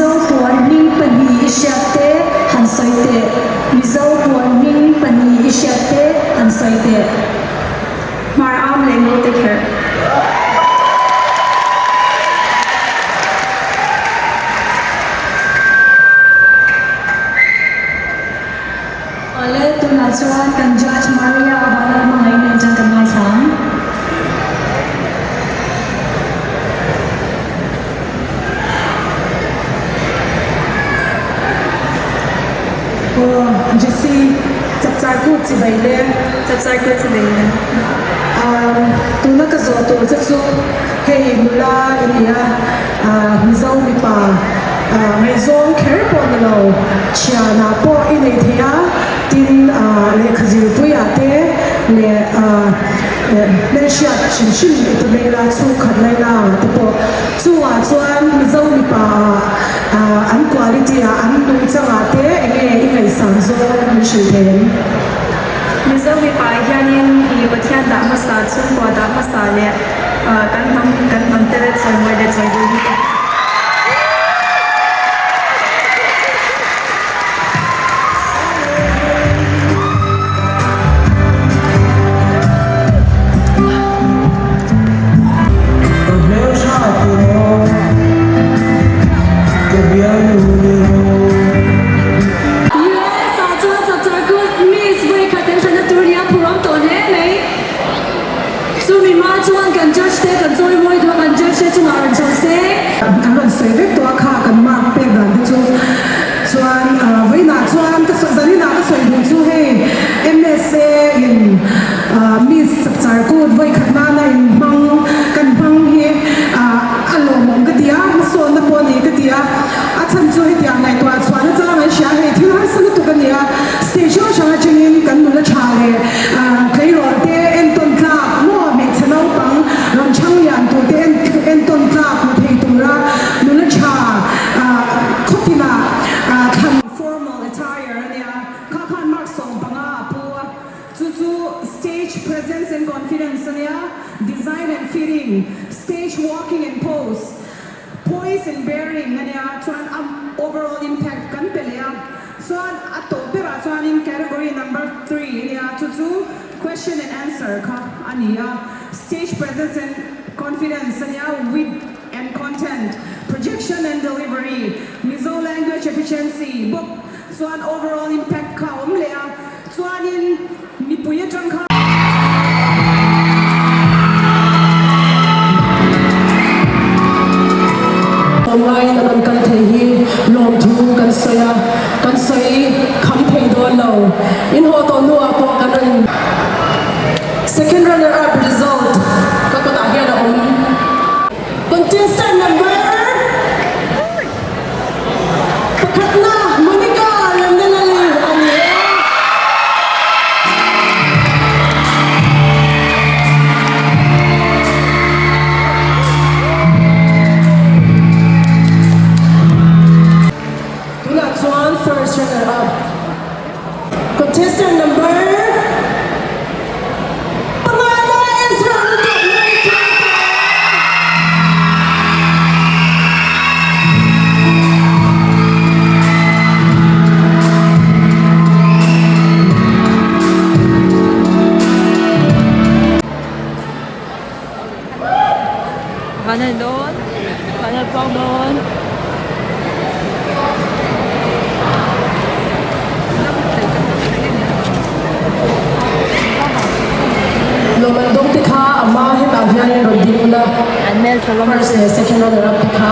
Mizo puan hming pahnih i hriat te han sawi teh. Mizo puan hming pahnih i hriat te han sawi teh. Hmar am leh Ngaute kherh. Awle, tunah chuan kan Judge Maria Vanlalhmangaih nen chuan kan ngaithla ang. Aw, Jessie, chapchar kut chi bai le. Chapchar kut chi bai le. Umm, tuna ka zawh tur che chu hei nula i ni a, Mizo mipa ngaihzawng kher pawh ni lo, thianah pawh i nei thei a, tin lehkha zirpuiah te leh hmelhriat hrim hrim i ti mai la, chhungkhat laina ah te pawh. Chungah chuan Mizo mipa ah an quality ah an nungchangah te enge i ngaihsan zawng min hrilh thei em? Mizo mipa ah hianin i Pathian dah hmasa, chhungkua dah hmasa leh kan hnam kan hnam te chawimawi leh chawi duh hi ka. Ka hmeltha tiraw, ka bialnu niraw. US ah chuan chapchar kut Miss vawikhat an hrana tur hi a phurawm tawh hle mai. Chumi hma chuan kan judge te kan chawi mawi duh a, kan judge te chungah rawn chho se. An rawn sawi vek tawh a kha kan mark pek dan te chu. Chuan vawiinah chuan ka sawi zaninah ka sawi duh chu hei MSA in Miss chapchar kut vawikhat nana in hmang kan hmang hi a lawmawm ka ti a, hmasawnna pawh a ni ka ti a. A chhan chu hetiang ngaihtuah chhuah na chang an hria hei thil harsa lutuk a ni a, stage hrang hrang atangin kan nula tha leh tleirawl te entawn tlak maw hmeichhe naupang rawn chhang lian tur te entawn tlak hmu thei tura nula tha khawtinah thlan Formal attire a nia, kha khan mark 15 a pu a, chu chu stage presence and confidence a nia, design and fitting, stage walking and pose. Poise and bearing a nia chuan a overall impact kan pe leh a, chuan a tawp berah chuanin category number 3 a nia chu chu question and answer kha a ni a, stage presence and confidence a nia, wit and content, projection and delivery, Mizo language efficiency bawk chuan overall impact kha a awm leh a, chuanin mipui atang kha. Online a rawn kal thei hi lawmthu kan sawi a, kan sawi kham thei dawn lo. In haw tawh hnuah pawh kan rawn Second runner up result ka kutah hian a awm. Contestant number pakhatna Monica Remnalali a ni e. Tunah chuan first runner up contestant number pangana Ezra Lutuak. Van a dawn van a puak dawn. Lawmman dawng te kha a hma hetah hianin rawn ding ula, first leh second runner up te kha.